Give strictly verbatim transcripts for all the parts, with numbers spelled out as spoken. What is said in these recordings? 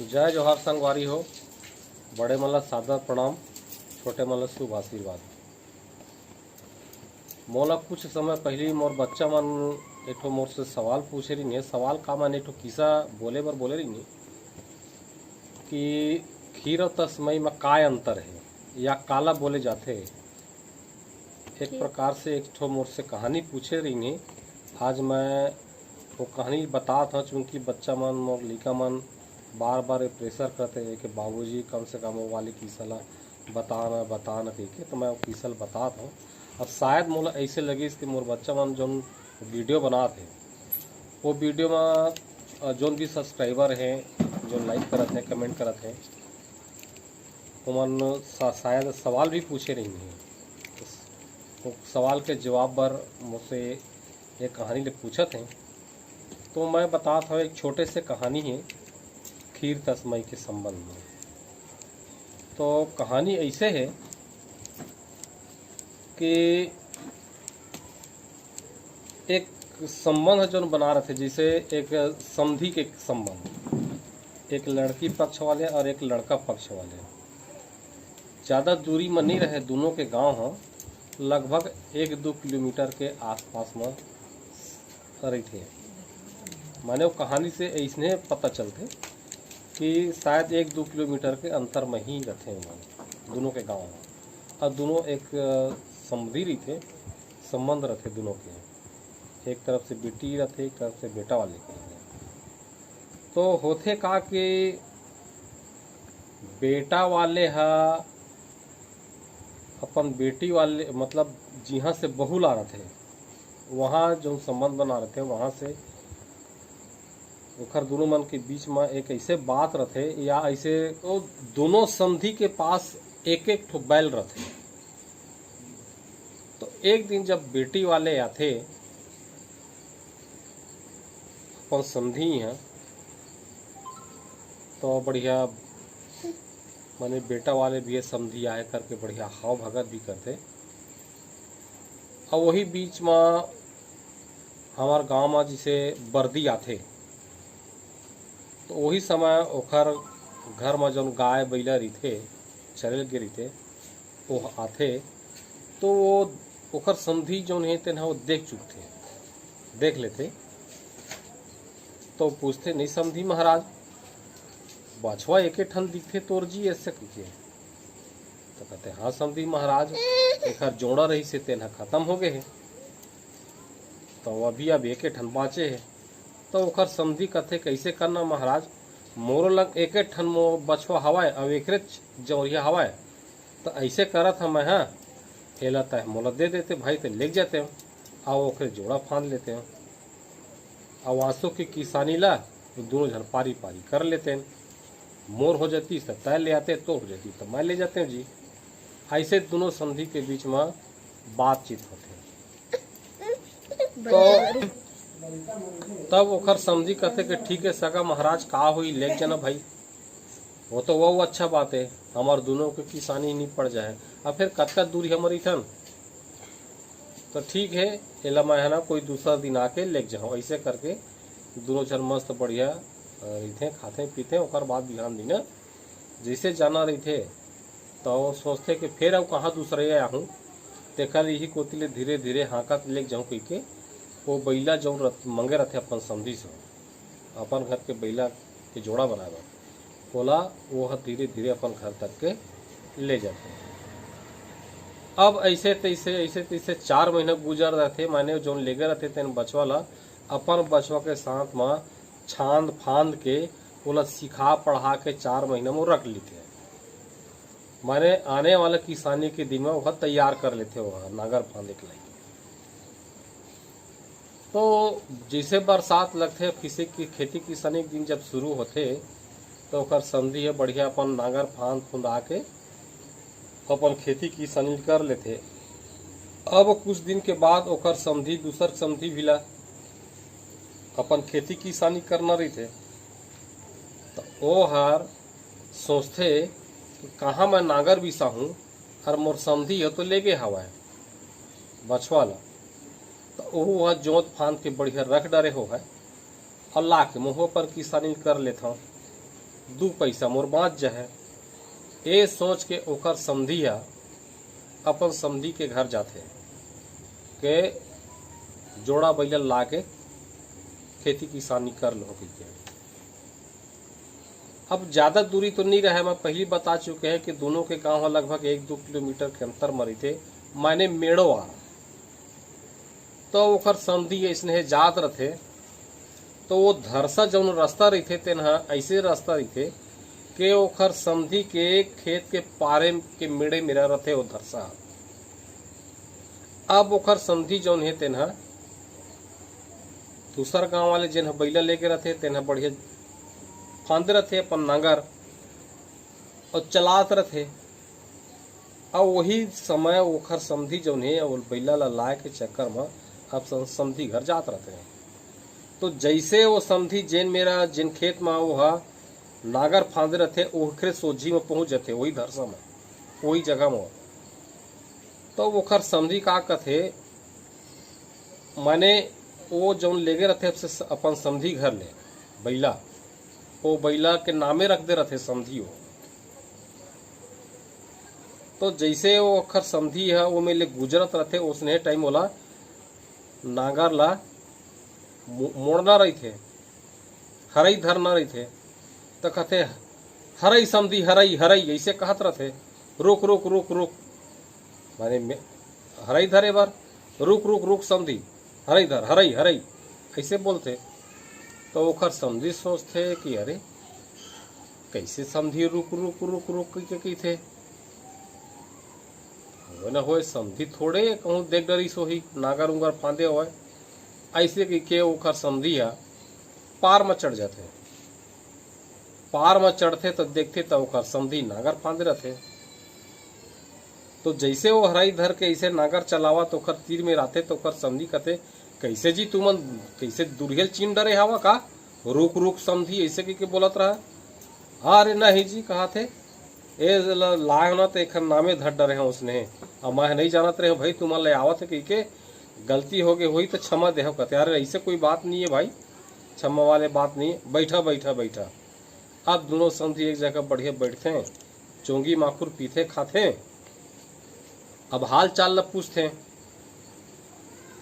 जय जोहार संगवारी हो, बड़े मन ला सादर प्रणाम, छोटे मन ला शुभ आशीर्वाद। मोला कुछ समय पहिली मोर बच्चा मन एक ठो मोर से सवाल पूछे रहिन हे। सवाल का, माने एक ठो किस्सा बोले बर बोले रहिन हे कि खीर अउ तसमई म काय अंतर हे या काला बोले जाथे। एक ठीक। प्रकार से एक ठो मोर से कहानी पूछे रहिन हे। आज मैं वो कहानी बतात हव, चूंकि बच्चा मन, मोर लइका मन बार बार ये प्रेशर करत हे कि बाबूजी, कम से कम वो वाली किस्सा ला बता ना, बता ना कहिके, तो मैं वो किस्सा ला बतात हव। अब शायद मोला ऐसे लगिस कि मोर बच्चा मन जोन वीडियो बनात हे, वो वीडियो में, अ, जोन भी सब्सक्राइबर हे, जोन लाइक करत हे, कमेंट करत हे, ओमन सा-, शायद सवाल भी पूछे रहिन हे। तो सवाल के जवाब बर मोसे ये कहानी ले पूछत हे, तो मैं बतात हव, एक छोटे से कहानी हे खीर तसमई के संबंध में। तो कहानी ऐसे हे कि एक संबंध जोन बना रथे, जैसे एक समधी के संबंध, एक लड़की पक्ष वाले और एक लड़का पक्ष वाले। ज़्यादा दूरी में नहीं रहे, दोनों के गांव ह लगभग एक दो किलोमीटर के आसपास में रहिथे। माने वो कहानी से ऐसने पता चलथे कि शायद एक दो किलोमीटर के अंतर में ही रथे ओमन, दोनों के गांव ह। और दोनों एक, अ, समधी रहिथे, संबंध रथे दोनों के, एक तरफ से बेटी रथे, एक तरफ से बेटा वाले के रथे। तो होथे का कि बेटा वाले ह अपन बेटी वाले, मतलब जिहाँ से बहू ला रथे, वहाँ जो संबंध बना रथे, वहाँ से ओखर दोनों मन के बीच में एक ऐसे बात रथे या ऐसे, वो दोनों समधी के पास एक एक ठो बैल रथे। तो एक दिन जब बेटी वाले आथे अपन समधी ह, तो बढ़िया, माने बेटा वाले भी ये समधी आए करके बढ़िया हाव भगत भी करथे। और वही बीच में हमार गांव में जैसे बरदी आथे, तो वही समय ओखर घर में जौन गाय बइला रहिथे, चरे लगे रहिथे, वो आथे, तो वो ओखर समधी जौन हे, तेन ह वो देख चुकथे, देख लेथे। तो पूछथे, "नहीं समधी महाराज, बछवा एके ठन दिखथे तोर जी," ऐसे कहिके। तो कहते, "हाँ समधी महाराज, एखर जोड़ा रहिस हे, तेन ह खत्म हो गए हे, तो अभी अब एके ठन बाँचे हे।" तो ओखर समधी कथे, "कैसे करना महाराज, मोरो लग एके ठन मो बछवा हवय, अउ एकरेच जौरिया हवय, तो ऐसे करत ह मैं ह, एला तय मोला दे देते भाई, ते लेग जाते हो, अउ ओखरे जोड़ा फांद लेते हो, अउ आंसू की किसानी ला दोनों झन पारी पारी कर लेते हैं। मोर हो जाती तो तय ले आते, तो हो जाती तो मैं ले जाते हूँ जी।" ऐसे दोनों समधी के बीच में बातचीत होथे। तो तब ओखर समधी कथे कि "ठीक है सगा महाराज, का होई, लेग जाना भाई, वो तो वो अच्छा बात है, हमार दोनों के किसानी नहीं पड़ जाए, अब फिर कतका दूरी हमर इठन, तो ठीक है, एला मैं है ना कोई दूसरा दिन आके लेग जाऊँ।" ऐसे करके दोनों झन मस्त बढ़िया, अ, रहिथे, खाथे पीथे, ओकर बाद बिहान दिन जैसे जाना रहिथे, तो वो सोचथे कि "फिर अब कहाँ दूसरे आहूँ, तेकर यही कोती ले धीरे धीरे हाँकत लेग जाऊँ," कहिके वो बइला जौन रत-, मंगे रथे अपन समधी से, अपन घर के बइला के जोड़ा बनाए बर, ओला वो ह धीरे धीरे अपन घर तक के ले जाथे। अब ऐसे तैसे, ऐसे तैसे चार महीना गुजर जाथे, माने जौन लेगे रथे तेन बछवा ला अपन बछवा के साथ म छांद फांद के ओला सिखा पढ़ा के चार महीना म रख लेथे। माने आने वाला किसानी के दिन म ओहा तैयार कर लेथे, ओहा नांगर फांदे के लायक। तो जैसे बरसात लगथे, किसी की खेती किसानी के दिन जब शुरू होथे, तो ओकर समधी ह बढ़िया अपन नांगर फांद फुंदा के अपन खेती किसानी कर लेथे। अब कुछ दिन के बाद ओकर समधी, दूसर समधी भी ला अपन खेती किसानी करना रहिथे, तो ओ हर सोचथे कि कहाँ मैं नांगर बिसाहूँ, और मोर समधी ह तो लेगे हवय बछवा ला, तो ओहू ह जोत फांद के बढ़िया रख डरे हो है, और ला के मोहो पर किसानी कर लेथव। दू पैसा मोर बाँच जाहे। ए सोच के ओकर समधी ह अपन समधी के घर जाथे के जोड़ा बइला ला के खेती किसानी कर लो कहिके। अब ज़्यादा दूरी तो नहीं रहे, मैं पहली बता चुके हैं कि दोनों के गांव ह लगभग एक दो किलोमीटर के अंतर म रहिथे, माने मेड़ो आ। तो ओखर समधी अइसने जात रथे, तो वो धरसा जौन रास्ता रहिथे, तेन ह ऐसे रास्ता रहिथे कि ओखर समधी के खेत के पारे के मेड़े मेरा रथे वो धरसा। अब ओखर समधी जौन हे, तेन ह दूसर गांव वाले जेन ह बइला लेके रथे, तेन ह बढ़िया फांदे रथे अपन नांगर और चलात रथे। अब वही समय ओखर समधी जौन हे, वो बइला ला लाए के चक्कर म अब सम-, समधी घर जात रथे। तो जैसे वो समधी जेन मेरा, जेन खेत म वो ह नांगर फांदे रथे, ओखरे सोझी म पहुंच जाथे, वही धरसा म, वही जगह म। तो ओखर समधी का कथे, माने वो जौन लेगे रथे से अपन समधी घर ले बइला, वो बइला के नामे रख दे रथे समधी वो। तो जैसे वो ओखर समधी ह वो में ले गुजरत रथे, ओसने टाइम ओला नांगर ला मो-, मोड़ना रहिथे, हरई धरना रहिथे, त कथे, "हरई समधी, हरई, हरई," ऐसे कहत रथे, "रुक, रुक, रुक, रुक," माने में-, हरई धरे बर, "रुक, रुक, रुक समधी, हरई धर, हरई, हरई," ऐसे बोलथे। तो ओखर समधी सोचथे कि अरे, कैसे समधी रुक, रुक, रुक, रुक कहिके कहिथे? होए न होए, समधी थोड़े कहूँ देख डरिस होही, नांगर उंगर फांदे होए। ऐसे कहिके ओखर समधी ह पार म चढ़ जाथे। पार म चढ़थे त देखथे त ओखर समधी नांगर फांदे रथे। तो जैसे वो हरई धर के ऐसे नांगर चलावत ओखर तीर में रथे, तो ओखर समधी कथे, "कैसे जी तुमन, कैसे दुरिहा ल चीन डरे हवा का? रुक, रुक समधी," ऐसे कहिके बोलत रहा। "अरे नहीं जी," कहाथे, "ए ल-, लाए हो ना तो एखर नामे धर डरे हैं ओसने, अब मैं नहीं जानत रहे भाई, तुमन ले आवत है कहिके, गलती हो गई होही तो क्षमा देहो," कहते। "अरे ऐसे कोई बात नहीं है भाई, क्षमा वाले बात नहीं है, बैठा, बैठा, बैठा।" अब दोनों समधी एक जगह बढ़िया बैठथे, चोंगी माखुर पीथे खाथे। अब हाल चाल ल पूछथे,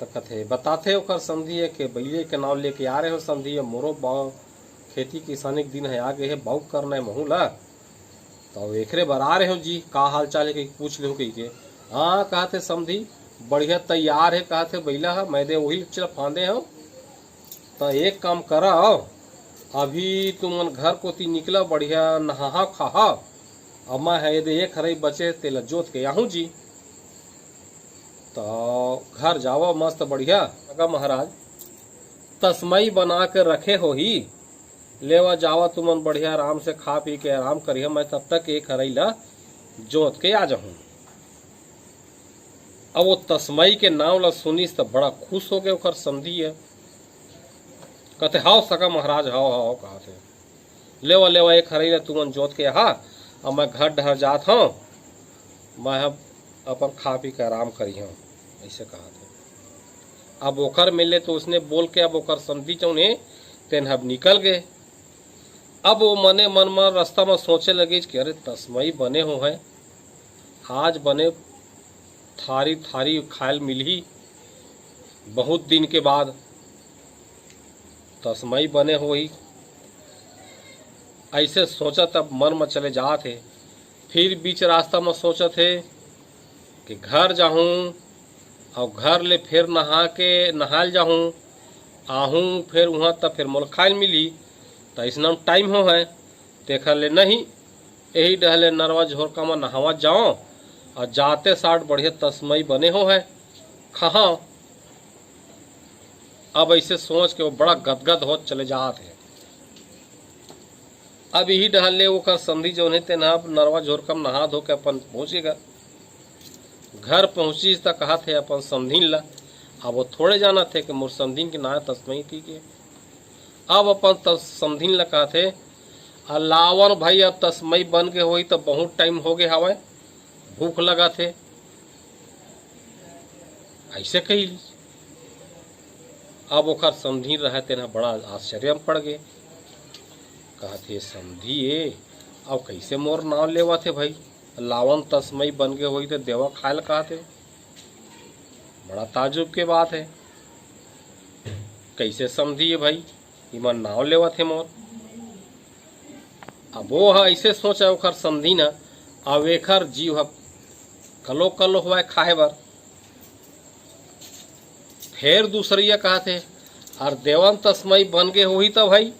त कथे, बताथे ओकर समधी हे के बइले के नाव लेके आ रहे हो समधी हे, मोरो बाव खेती किसानी के दिन हे, आ गए हे, बाउक करना हे महू ला, त एकरे बर आ रहे हो जी, का हाल चाल हे कहिके पूछ लेहूँ कहिके। हाँ, कहत हे समधी, बढ़िया तैयार हे, कहत हे बइला ह, मैं दे वही चला फांदे हो। त एक काम करव, अभी तुमन घर कोती निकलव, बढ़िया नहाहा खाहा, अब मैं ह एदे एक हरई बचे तेला जोत के आहूँ जी। त घर जावव मस्त बढ़िया। अगा महाराज, तसमई बना के रखे होही, लेवा जावा तुमन बढ़िया आराम से खा पी के आराम करिहा, मैं तब तक एक हरई ला जोत के आ जाहूँ। अब वो तसमई के नाव ला सुनिस त बड़ा खुश हो गए ओकर समधी ह। कहते, "हाव सगा महाराज, हाव, हाव," कहत हे। "लेवा, लेवा, एक हरई ला तुमन जोत के आहा, अब मैं घर डहर जात हव, मैं ह अपन खा पी के आराम करिहव," ऐसे कहत हे। अब ओकर मिले तो उसने बोल के अब ओकर समधी जौन हे, तेन ह अब निकल गए। अब वो मने मन म रास्ता म सोचे लगिस कि अरे तसमई बने हो है, आज बने थारी थारी खायल मिलही, बहुत दिन के बाद तसमई बने होही, ऐसे सोचत अब मन म चले जात हे। फिर बीच रास्ता म सोचत हे कि घर जाहूँ, अउ घर ले फिर नहा के नहायल जाहूँ, आहूँ फिर उहाँ त फिर मोला खायल मिलही, त अइसना टाइम हो है, तेखर ले नहीं, यही डहले नरवा झोरका म नहावत जाओ, अउ जाते साठ बढ़िया तसमई बने हो है, खाहा। अब ऐसे सोच के वो बड़ा गदगद होत चले जात हे। अब यही डहले ओकर समधी जौन हे, तेन ह अब नरवा झोरका म नहा धो के अपन पहुँच गे घर। घर पहुँचिस त कहत हे अपन समधिन ला, अब वो थोड़े जानत हे कि मोर समधिन के नाव तसमई कहिके। अब अपन त-, समधिन ला कहत हे, "अलावन भाई, अब तसमई बन के होही त बहुत टाइम हो गे हवय, भूख लगत हे।" ऐसे कही। अब ओकर समधिन रहे, तेन ह बड़ा आश्चर्य म पड़ गे। कहत हे, "समधी ए, अउ कइसे मोर नाव लेवत हे भई? लावन तसमई बन गे होही त देवा खाय ल कहत हे। बड़ा ताजुब के बात हे। कइसे समधी ए भई, इमन नाव लेवत हे मोर?" अब वो ह अइसे सोचय ओखर समधी न, अउ एखर जीव ह कलो कलो होवय खाय बर। फेर दूसरइया कहत हे, "अर देवन तसमई बन गे होही त भई?"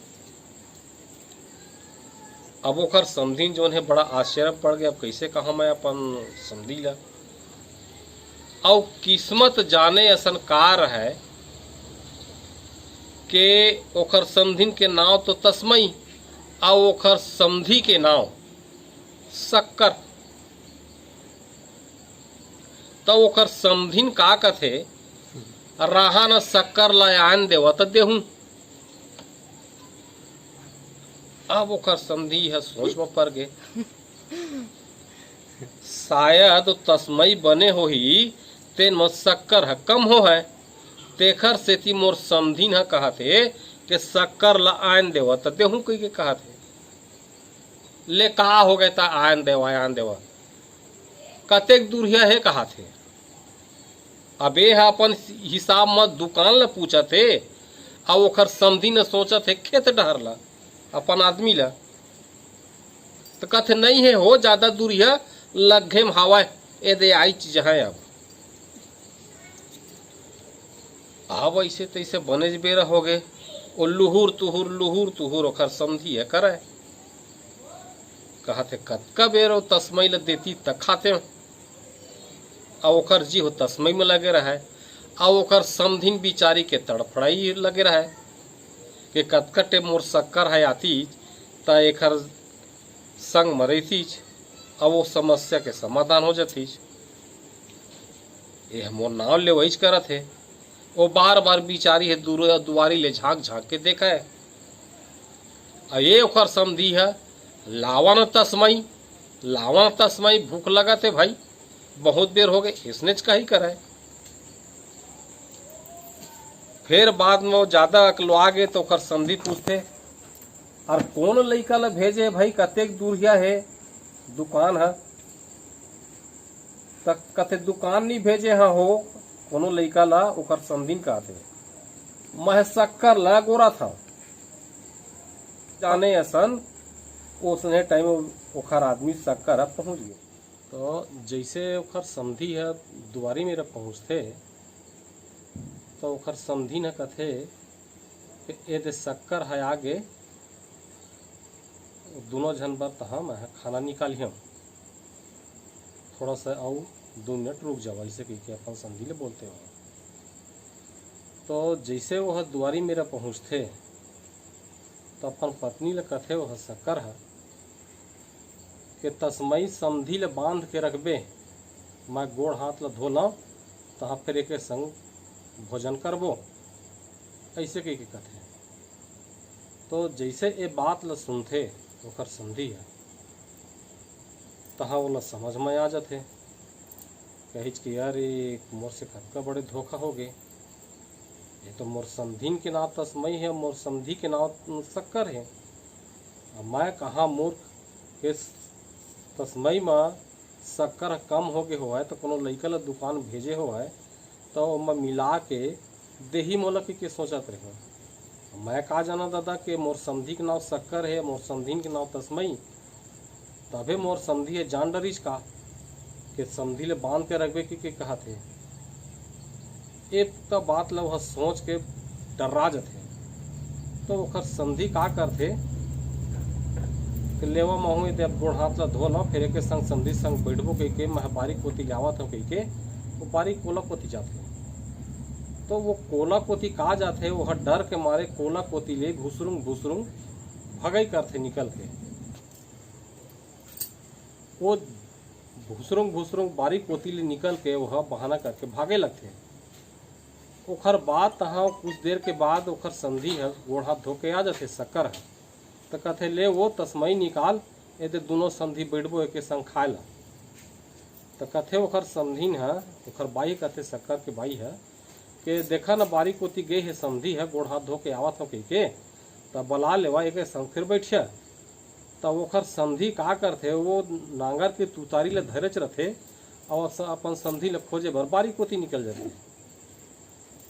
अब ओखर समधिन जोन हे बड़ा आश्चर्य पड़ गे, "अब कइसे कहा मैं अपन समधी ला?" अउ किस्मत जाने असन का रहय के ओखर समधिन के नाव तो तसमई, अउ ओखर समधी के नाव सक्कर। त ओकर समधिन का कथे, "राहा न सक्कर ल आन देवा त देहूं।" अब ओकर समधी ह सोच म पर गे, शायद तसमई बने होही, तेन म सक्कर ह कम होहय, तेखर सेती मोर समधिन ह कहत हे के सक्कर ल आन देवा त देहूं कहिके कहत हे। ले का हो गे त आन देवा, आन देवा। कतेक दूरिहा हे कहत हे। अब ए ह अपन हिसाब म दुकान ल पूछत हे, अउ ओखर समधी न सोचत हे खेत डहर ल, अपन आदमी ल। त कथे, "नइ हे हो, जादा दूरिहा, लग्घे म हावय, ए दे आइच जहंय अब।" अब अइसे तइसे बनेच बेरा हो गे, ओ लुहुर तुहुर, लुहुर तुहुर ओखर समधी ह करय। कहत हे, "कतका बेर ओ तसमई ल देती त खातेंव।" अउ ओखर जी हो तसमई म लगे रहय, अउ ओखर समधिन बिचारी के तड़फड़ाई लगे रहय के कतका टेम मोर सक्कर ह आतीच, त एखर संग म रहितीच, अउ ओ समस्या के समाधान हो जातीच। ए ह मोर नाव लेवईच करत हे। ओ बार-बार बिचारी ह दूर-, दुवारी ले झांक-झांक के देखय। अउ ए ओखर समधी ह, "लावा न तसमई, लावा न तसमई, भूख लगत हे भई, बहुत बेर हो गे," अइसनेच कही करय। फेर बाद म ओ जादा अकलवा गे त ओखर समधी पूछथे, "अर कोन लइका ल भेजे हे भई, कतेक दूरिहा हे दुकान ह?" त कथे, "दुकान नी भेजे हंव हो कोनो लइका ल।" ओकर समधिन कहत हे, "मैं सक्कर ल गोरत हंव।" जाने असन ओसने टाइम ओखर आदमी सक्कर ह पहुंच गे। तो जइसे ओखर समधी ह दुवारी मेर पहुंचथे, तो ओखर समधिन ह कथे, ए दे सक्कर ह आगे, दूनों झन बर तहां मैं ह खाना निकालिहंव, थोड़ा सा अउ दू मिनट रुक जावा, अइसे कहिके अपन समधी ले बोलथे ओह। तो जइसे ओह दुवारी मेर पहुंचथे, तो अपन पत्नी ल कथे ओह सक्कर ह, के तसमई समधी ल बांध के रखबे, मैं गोड़ हाथ ल धो लंव, तहां फेर एके संग भोजन करबो, अइसे कहिके कथे। तो जइसे ए बात ल सुनथे ओकर समधी ह, तहां ओला समझ म आ जाथे। कहिच कि, "यार, ये मोर से कतका बड़े धोखा हो गे। ये तो मोर समधिन के नाव तसमई हे, मोर समधी के नाव सक्कर हे। अब मैं कहां मूर्ख के तसमई म सक्कर ह कम हो गे होवय, त कोनो लइका ल दुकान भेजे होवय, त ओमा मिला के देही मोला कहिके सोचत रहेंव। मैं का जाना ददा के मोर समधी के नाव सक्कर हे, मोर समधिन के नाव तसमई, तभे मोर समधी ह जान डरिस का के समधी ले बांध के रखबे कहिके कहत हे।" ए त बात ल ओह सोच के डर्रा जथे। तो ओखर समधी का करथे कि लेवा महूं एदे अब गोड़ हाथ ल धो लंव, फेर एके संग समधी संग बइठबो कहिके, मैं ह बारी कोती ले आवत हंव कहिके, वो बारी कोला कोती जाथे। तो वो कोला कोती का जाथे, वो ह डर के मारे कोला कोती ले भुसरुंग भुसरुंग भगई करथे निकल के। वो भुसरुंग भुसरुंग बारी कोती ले निकल के वो ह बहाना करके भागे लगथे। ओखर बाद तहां कुछ देर के बाद ओखर समधी ह गोड़ हाथ धो के आ जाथे सक्कर ह। त कथे, "ले वो तसमई निकाल, एदे दूनों समधी बइठबो एके संग खाय ला।" त कथे ओखर समधिन ह, ओखर बाई कथे सक्कर के बाई ह, के देखा न बारी कोती गे हे समधी ह, गोड़ हाथ धो के आवत हंव कहिके, त त बला लेवा, एके संग फिर बइठिया। त ओखर समधी का करथे, वो नांगर के तुतारी ल धरेच रथे अउ स-, अपन समधी ल खोजे बर बारी कोती निकल जाथे।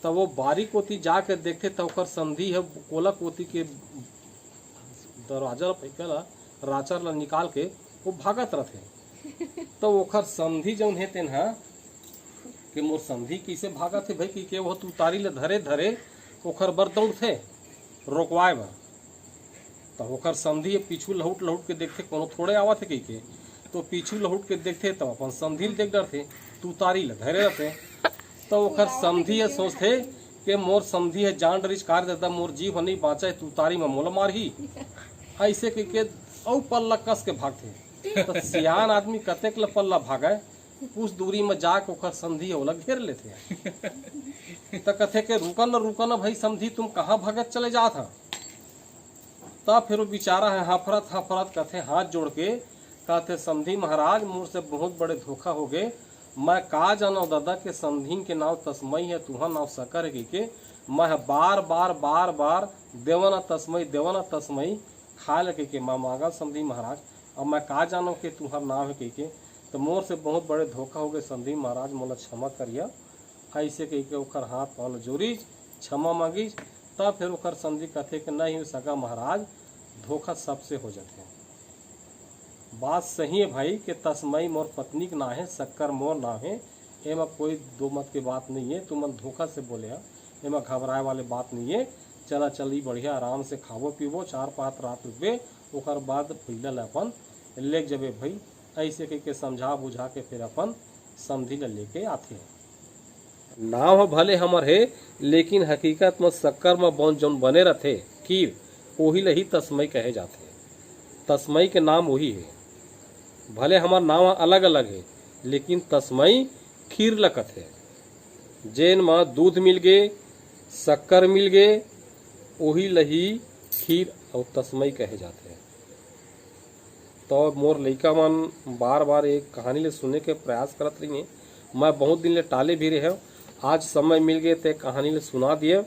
त वो बारी कोती जाके देखथे, त ओखर समधी ह कोला कोती के दरवाजा ल, फइका ल, राचर ल निकाल के वो भागत रथे। त ओखर समधी जउन हे तेन ह कि मोर समधी कइसे भागत हे भई, कहिके वो तुतारी ल धरे धरे ओखर बर दउड़थे रोकवाए बर। त ओखर समधी ह पीछू लहुट लहुट के देखथे, कोनो थोड़े आवत हे कहिके। तो पीछू लहुट के देखथे, त अपन समधी ल देख डरथे, तुतारी ल धरे रथे। त ओखर समधी ह सोचथे के मोर समधी ह जान डरिस का रे ददा, मोर जीव ह नइ बाँचय, तुतारी म मोला मारही। अइसे कहिके अउ पल्ला कस के भागथे। त सियान आदमी कतेक ल पल्ला भागय, कुछ दूरी म जाके ओखर समधी ह ओला घेर लेथे। त कथे के, "रुका न, रुका न भई समधी, तुम कहाँ भागत चले जात ह?" त फिर वो बेचारा ह हाफरत हाफरत कथे, हाथ जोड़ के कथे, "समधी महाराज, मोर से बहुत बड़े धोखा हो गे। मैं का जानव ददा के समधीन के नाव तसमई हे, तुहर नाव सकर हे कहिके। मैं ह बार बार बार बार देवा न तसमई, देवा न तसमई खाए ल कहिके मैं मांगव समधी महाराज। अब मैं का जानव के तुहर नाव हे कहिके। त मोर से बहुत बड़े धोखा हो गे समधी महाराज, मोला क्षमा करिया।" अइसे कहिके ओखर हाथ पाँव ल जोरिस, क्षमा मांगिस। तब फिर ओखर समधी कथे के, "नहीं सगा महाराज, धोखा सबसे हो जाथे।" बात सही हे भाई के तसमई मोर पत्नी के नाव हे, सक्कर मोर नाव हे, एमा कोई दो मत के बात नइ हे। तुमन धोखा से बोले ह, एमा घबराए वाले बात नइ हे। चला चली बढ़िया आराम से खाबो पीबो, चार पाँच रात रुकबे, ओकर बाद भुइला ल अपन लेग जबे भई। अइसे कहिके समझा बुझा के फिर अपन समधी ल लेके आथे। नाव ह भले हमर हे, लेकिन हकीकत म सक्कर म बन-, जउन बने रथे खीर, ओही ल ही तसमई कहे जाथे। तसमई के नाम ओही हे। भले हमर नाव ह अलग-अलग हे, लेकिन तसमई खीर ल कथे। जेन म दूध मिलगे, सक्कर मिलगे, ओही ल ही खीर अउ तसमई कहे जाथे। तो मोर लइका मन बार-बार एक कहानी ल सुने के प्रयास करत रहिन। मैं बहुत दिन ले टाले भी रहेंव, आज समय मिलगे ते कहानी ल सुना दिएंव।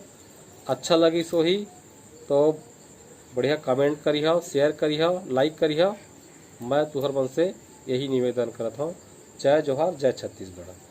अच्छा लगिस होही तो बढ़िया comment करिहा, share करिहा, like करिहा। मैं तुहर मन से यही निवेदन करत हंव। जय जोहार, जय छत्तीसगढ़।